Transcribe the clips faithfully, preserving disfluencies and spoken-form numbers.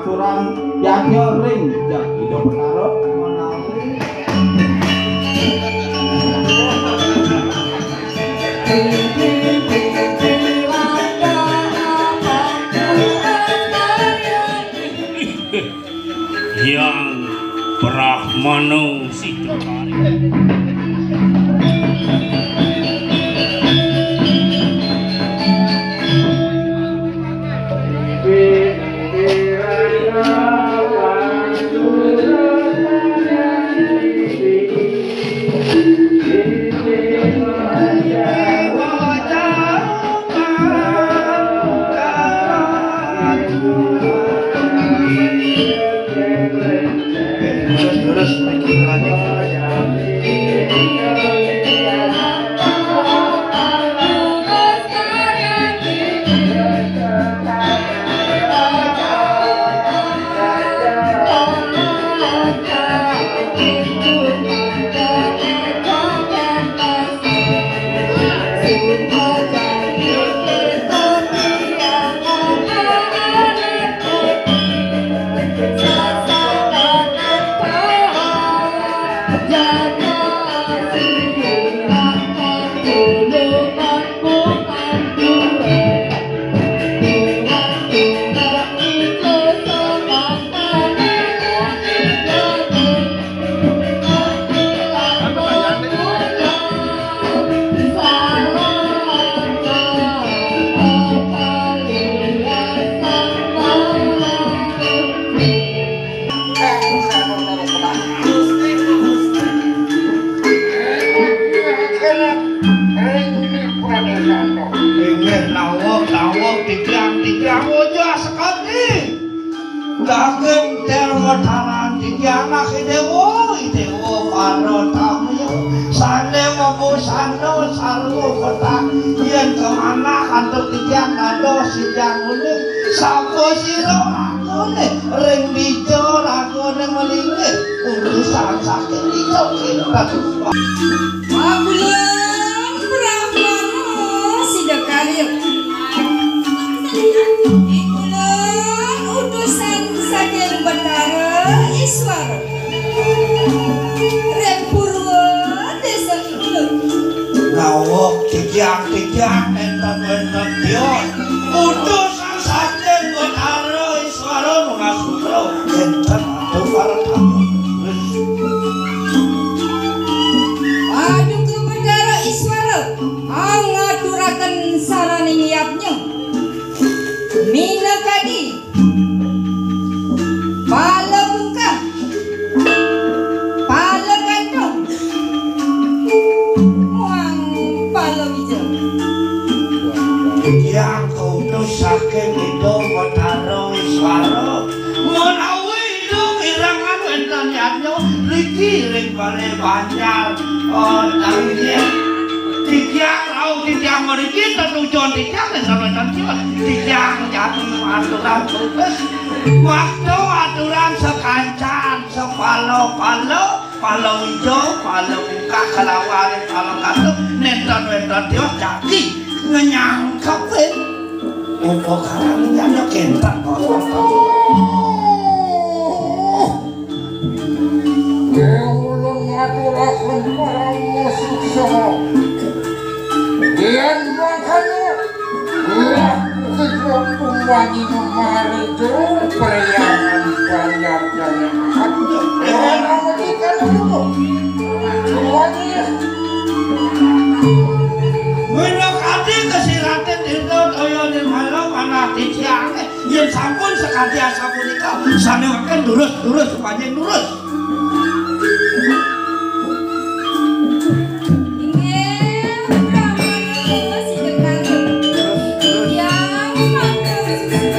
Turang yadnya ring jagi do penara menawi. Yang Brahmana Siddhikari. Inggih, dawuh, dawuh, titiang, titiang, wajah sekadi. Daging Déwa Taran Tinggi anak Déwa, Déwa para tamya. Sané mabusana sarwa petang, yén kemanah antuk titiang dados titiang uning, sapa sira raguné ring dija raguné malinggih, utusan saking dija kinten. Abulan Brahmana Sidakarya. Ikulan utusan saking Betara Iswara. Ring Purwa Désa Ikulan. Dawuh titiang-titiang énten-énten tios. Utusan saking Betara Iswara nunas putra. Énten aturan. Paduka Betara Iswara. Angaturaken saraning yadnya. Minakadi pala bungkah, pala gantung, muang pala wija. Titiang kautus saking Ida Betara Iswara, menawi Ida ngirangan wénten yadnya riki ring Balé Banjar. Oh, titiang rauh titiang mriki tetujon titiang nénten wénten siwat. Titiang jagi aturan tugas. Waktu aturan sakancan, sapala-pala, pala wija, pala bungkah kalawan pala gantung, nénten wénten siwat jagi ngenyangkepin. Upakaran jana kénten. Kula ngaturaken parama suksma. Yén mangkana, kula kita tumbangi mari jero priangan panjang jalan. Aduh, ora matikan dulu. Tumbangi. Wéna kadé kasiratin Tirta Toya Nirmala manah titiangé. Yén sampun sakadi asapunika, sané mangkin durus, durus, panjang durus. Inggih, Brahmana Sidakarya. Yang mangkal susu.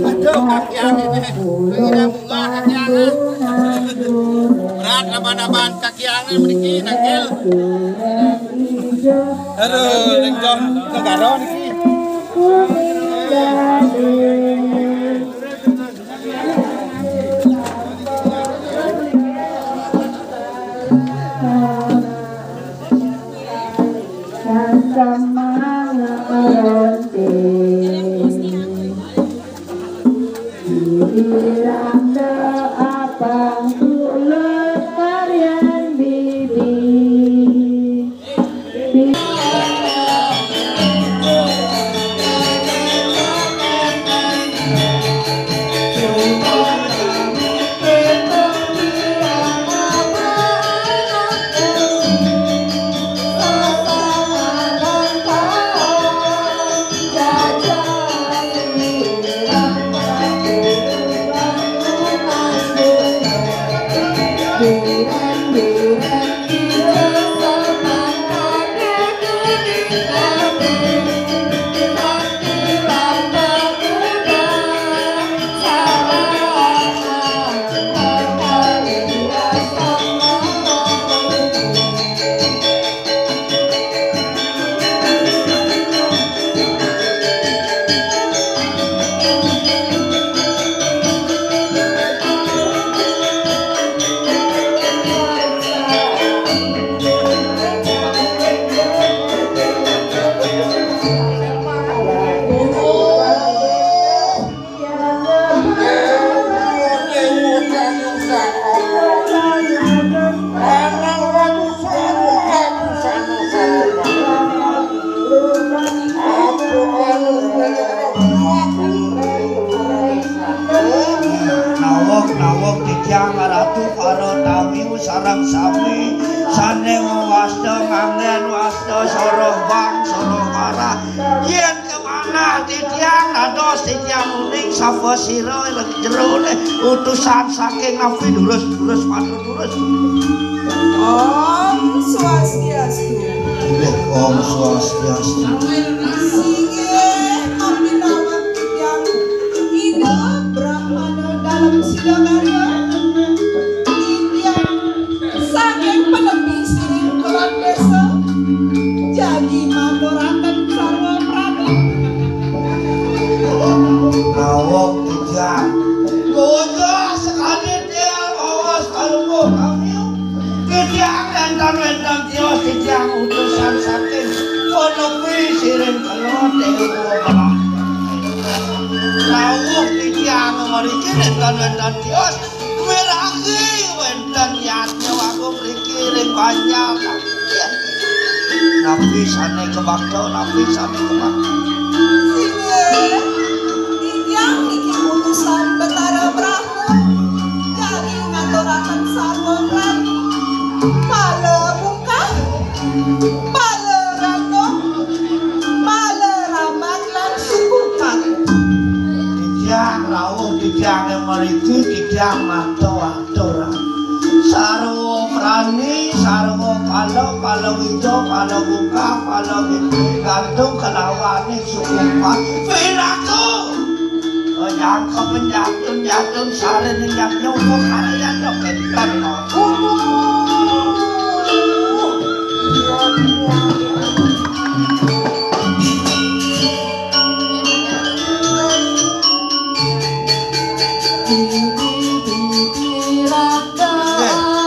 Aduh, kakian ini. Ini bunga kakian. Berat nambah-nambahan kakian ini mriki, nangkil. Aduh, ning John negara niki. Kang Semang Ronte, bilang de apang tulus karyan bibi. Nawuh, nawuh titiang Ratu para tamiu sareng sami sane ngwasta nganggen wasta soroh bang soroh parah. Yen kemanah titiang dados titiang uning sapa sira jerone utusan saking napi durus, durus, matur durus. Om Swastiastu. Inggih, Om Swastiastu. Inggih, mapinawan titiang Ida Brahmana Dalem Sidakarya. Titiang saking penepi siring kelon desa. Jagi maturaken sarwa prani. Nawuh titiang. Bocah sekadi tiang awas kalungguh kami. Titiang enten wenten tios titiang utusan saking penepi siring kelon dewa belah. Nawuh titiang mriki enten wenten tios. Wiragi wenten yadnya wagung mriki ring Banjar. Napi sane kebakta, napi sane kebakta. Inggih, titiang niki utusan Betara Brahma. Jagi ngaturaken sarwa prani. Pala bungkah, pala rangkong, pala rambat lan sukupat. Titiang rawuh, titiang mriki, titiang matur. Sarwa prani, sarwa pala, pala wija, pala bungkah, pala gantung kelawaning sukupat. Pinaku. Nyangka menjatun, jatun sare ning nyangka upo karyan dok entan.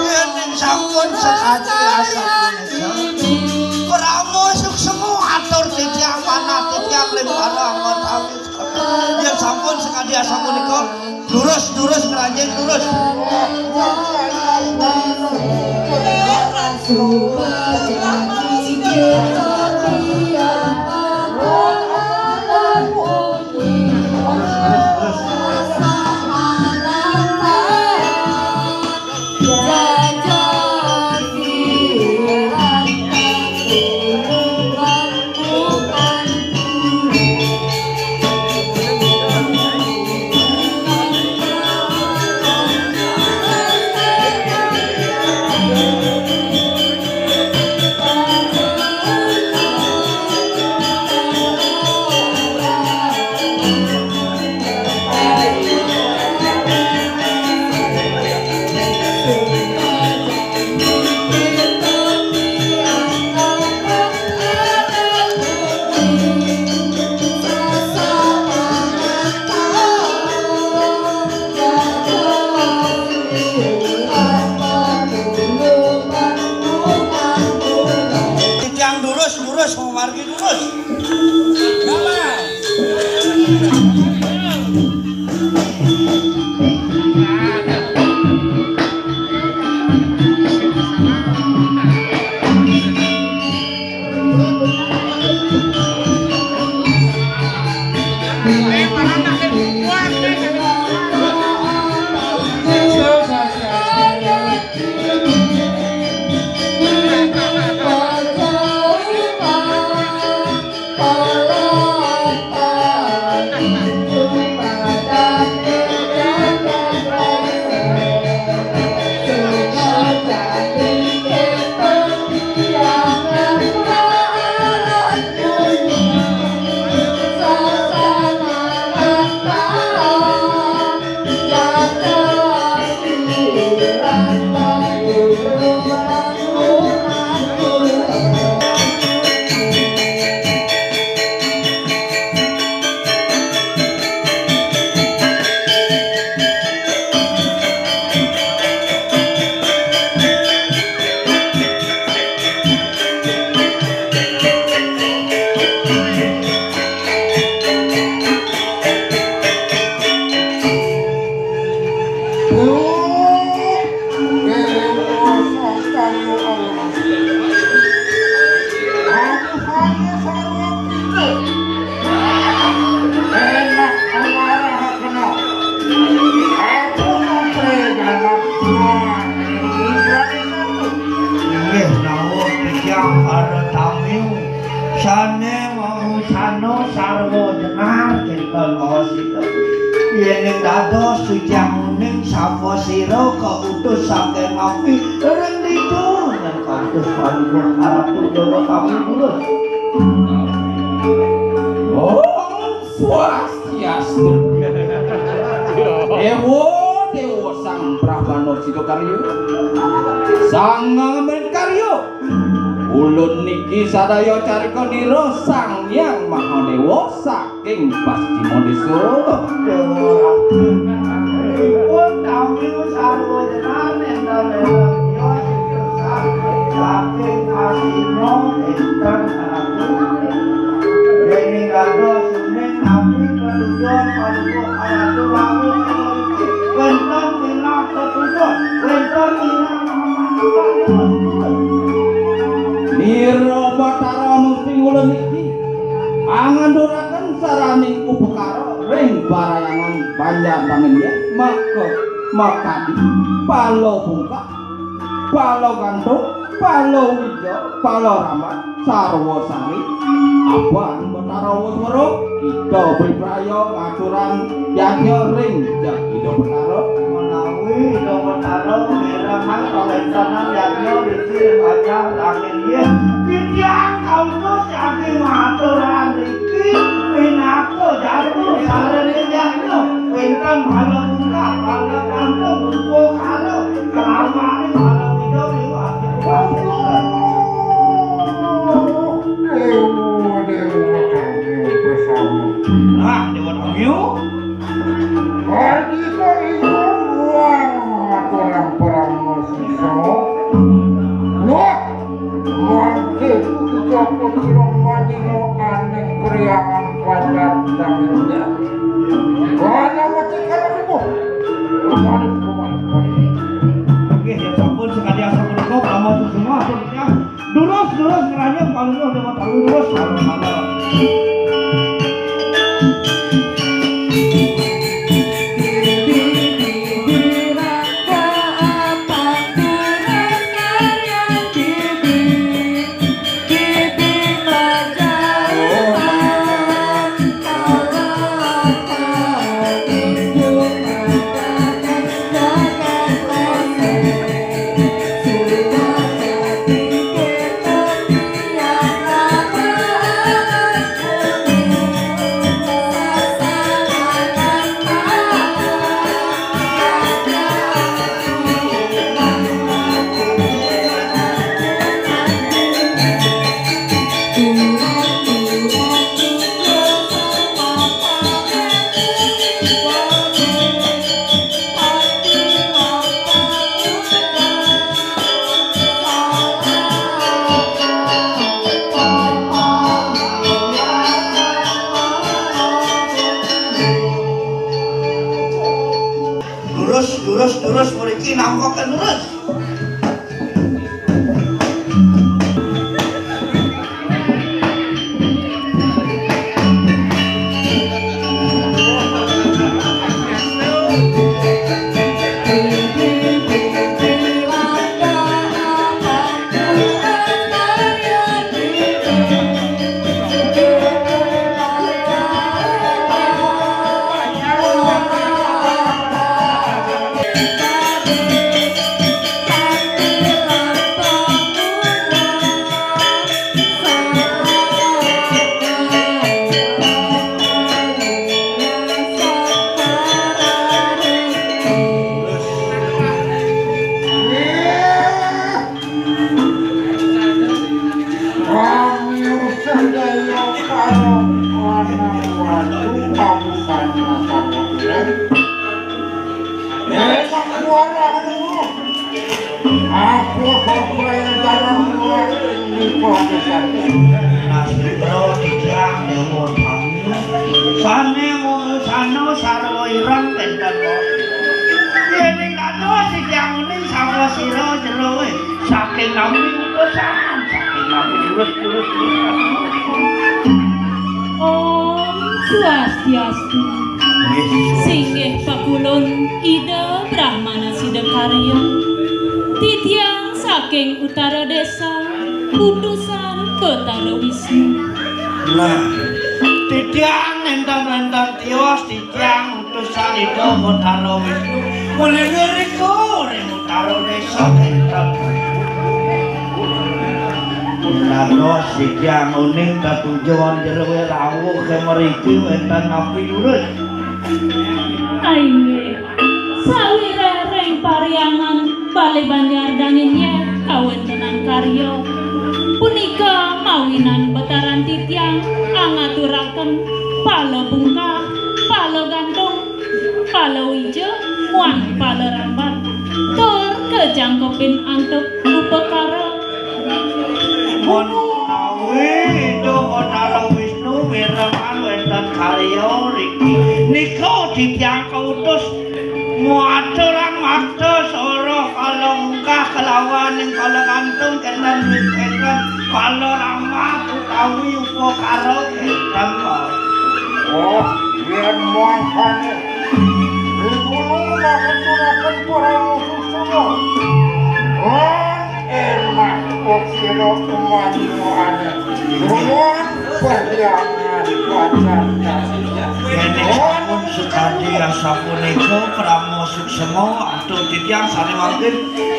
Yen sampun sekadi asapunika, Pramu suksema atur titiang manah titiang ring para anggota. Yen sampun sekadi asapunika, lurus, lurus, ngranjing, lurus. Margi lurus. Inggih nawuh titiang para tamiu. Sané mawusana sarwa jenar kénten maos ida. Yéning dados titiang uning sapa sira kautus saking api ring lidur lan kautus paluh aratu Jawa kami turun. Om Swastiastu. Dewa, dewa Sang Brahmana Sidakarya. Sang Ngamit Karya. Ulun niki sadaya carika nira Sang Hyang Mahadewa saking Pascima Desa. Dewa Ratu. Ipun kami sarwa jenar nenten nenten saking Pascima nenten Ratu. Ring dados suning napi ketujuan paduka Ratu Lawu. Wénten tiang ketujuan, wénten tiang Nira Batara Musti Ngulun niki anganduraken saraning upakara ring parayangan Banjar Tangin, maka makadi, pala bungkak, pala gantung, pala wija, pala rambat, sarwa sari. Aban Betara Waswara, kita bebraya ngaturang yadnya ring Jagina Betara. Menawi Ida Betara mirengang kawéntenan yadnya riki ring Banjar Tangin, titiang kautus jagi maturang riki pinaka jatu saraning yadnya. Wénten bala bungkak, bala gantung, upakara, kramaning bala wija miwah. Dewa, dewa kami bersama. Nah, dewa kami. Ardika ingkang wang aturang parama sisa. Wah, mangke puji japa sira maninga aning priangan padat danginda. Wah, nama cekal aku. Manis kuman. Oke, ya sampun sekali asal menika, parama sisa, atur ya. Durus, durus, ngranyem, panuwun, dewa panuwun, durus, sareng-sareng. Mangkoke lurus. Kami sadaya para anak wadon kabupaten Masalah. Enak suara. Aku sampai dalam dua ini padesan. Nasibro tidak dewa kami. Sane ngusana sarwa ireng tenten. Yen ing kados sing uning sapa sira jero. Saking nami utusan, saking nami lurus, lurus, lurus. Om Swastiastu. Nggih. Singgih pakulun Ida Brahmana Sidakarya. Titiang saking Utara Desa, utusan Betara Wisnu. Nah, titiang enten-enten tios, titiang utusan Ida Betara Wisnu. Mulih ngrika ring Utara Desa enten. Dados siki anguning katujuan jero rawuh ke mriki wenten napi lurus. Ainggih. Sawire ring Pariangan Bale Banjar Danginyeh kawentenan karya. Punika mawinan betaran titiang angaturaken pala bungkah, pala gantung, pala wija, muah pala rambat, tur kajangkepin antuk upakara. Menawi Ida Batara Wisnu mirengang wenten karya riki, nika titiang kautus maturang makta soroh pala bungkah kelawan ing pala gantung kenten wit kenten pala rambat utawi upakara kenten. Oh, yen mangkane, ing gunung makaturaken para suksma. Lan enak kok sira kemanyuane. Nuwun perhyangan pacar. Yen sampun sekadi asapunika, Prama Suksma, antuk titiang sane mangkin.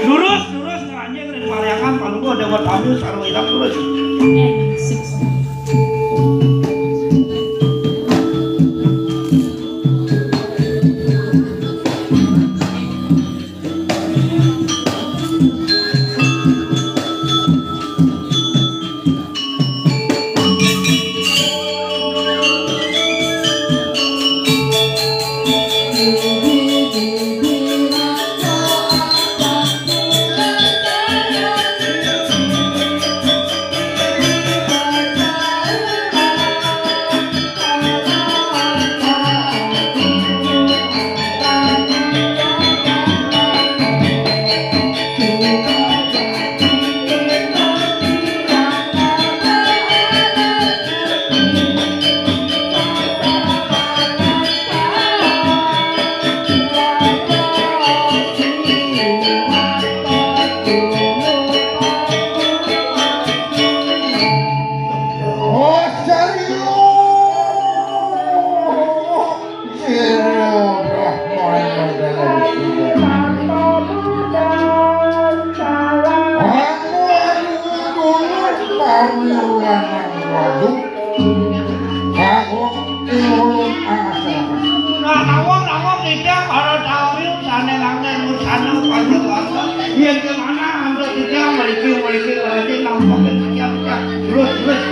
Lurus, lurus, ngranjing ring Pariangan, Palungguh Dewa Tamiu sarwa ireng, lurus. Eh, Suksma. Nah, nawon, nawon, tidak para tawi sane langgen usana panjang waktu. Yen kemana antuk tidak mriki, mriki, mriki, nampak tidak, tidak. Terus, terus.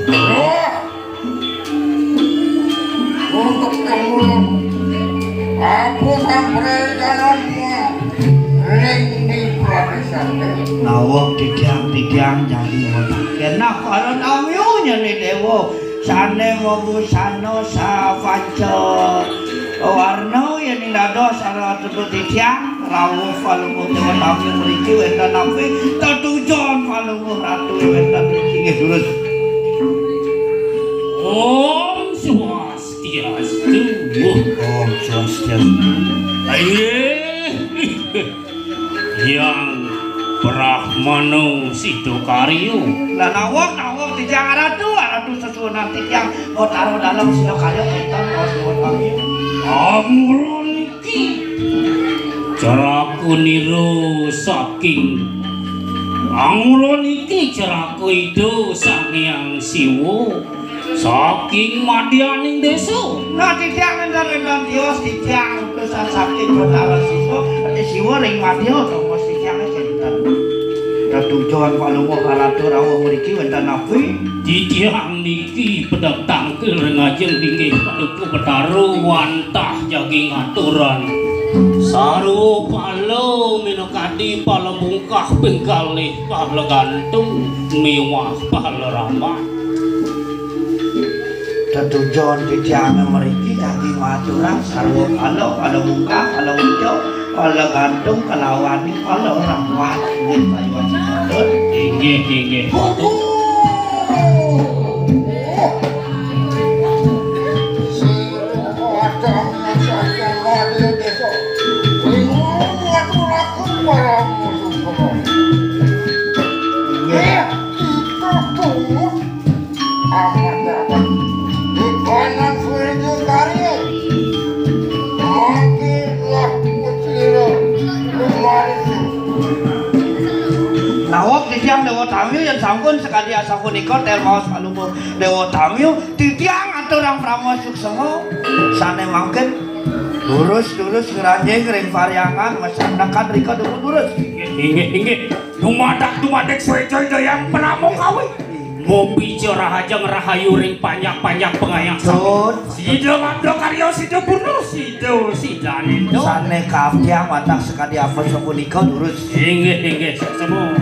Wah, untuk yang ulun, aku sampai jalan ring di pradésa. Nawak titiang-titiang jani mataken. Nah, para tamiu nyani déwa sané mabusana sapanca warna, yén dados sareng titiang, rawuh palungguh déwa tamiu mriki wénten napi? Tetujon palungguh ratu wénten mriki. Inggih, durus. Om Swastiastu. Om Swastiastu. Inggih. Hyang Brahmana Sidakarya. Lah, nawak, nawak titiang Ratu, Ratu sesuunan titiang Batara Dalem Sidakarya, wénten rawuh kami. Amrun niki cerakanira saking, amrun niki ceraka Ida Sang Hyang Siwa. Saking madyaning désa. Nah, titiang nénten-nénten tios, titiang utusan saking Batara Siwa, Siwa ring madya, tongos titiang sinten. Tetujon palungguh ratu rawuh mriki wénten napi? Titiang niki pedek tangkil ring ajeng linggih Paduka Betara wantah jagi ngaturan sarwa pala minakadi pala bungkah ping kalih pala gantung miwah pala rambat. Tetujon titiang mriki kangge maturang sarwa kala, kala munggah, kala ucap, kala gantung, kalawan kala rahmat. Inggih, kayuan sinatur. Inggih, inggih. Inggih. Amat dapat. Di kanan Surya Karya. Mangkilah kucira kemarin. Nawak titiang Dewa Tamiu yen sampun sakadi asapunika, tel maos palungguh Dewa Tamiu, titiang aturang parama suksema. Sane mangkin lurus-lurus ngranjing ring parhyangan, masandekan rika dumun lurus. Inggih, inggih. Dumadak, dumadik, sueca idayang parama kawi. Mupi rahajeng rahayu ring panjak-panjak pangayah sami. Sida mabda karya, sida purna, sida sidaning. Sane kaabdiang wantah sakadi apa sapunika, durus. Inggih, inggih, suksema.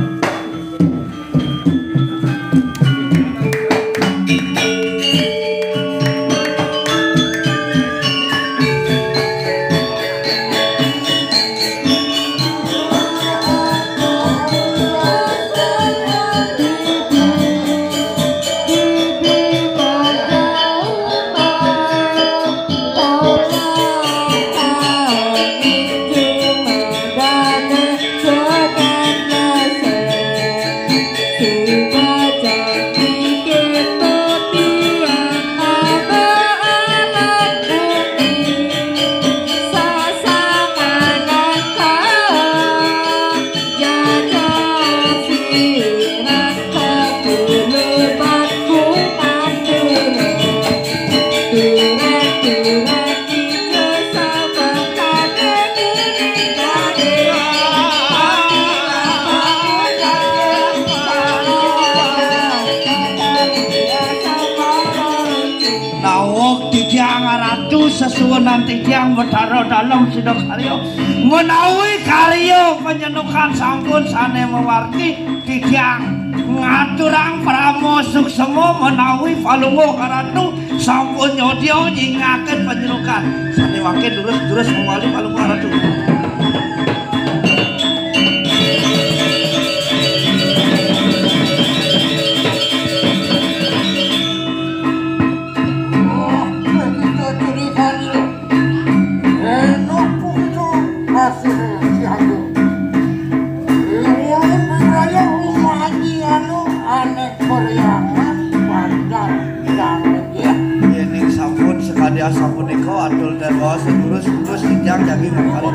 Nawak titiang Ratu, sesuunan titiang Betara Dalem Sidakarya. Menawi karya panjenengan sampun sane mawargi, titiang ngaturang parama suksema menawi palungguh Ratu sampun nyodya nyingaken panjenengan. Sane mangkin durus-durus mawali palungguh Ratu. Yening sampun sakadi asapunika, atur ten waos, durus, durus, titiang jagi mangkali.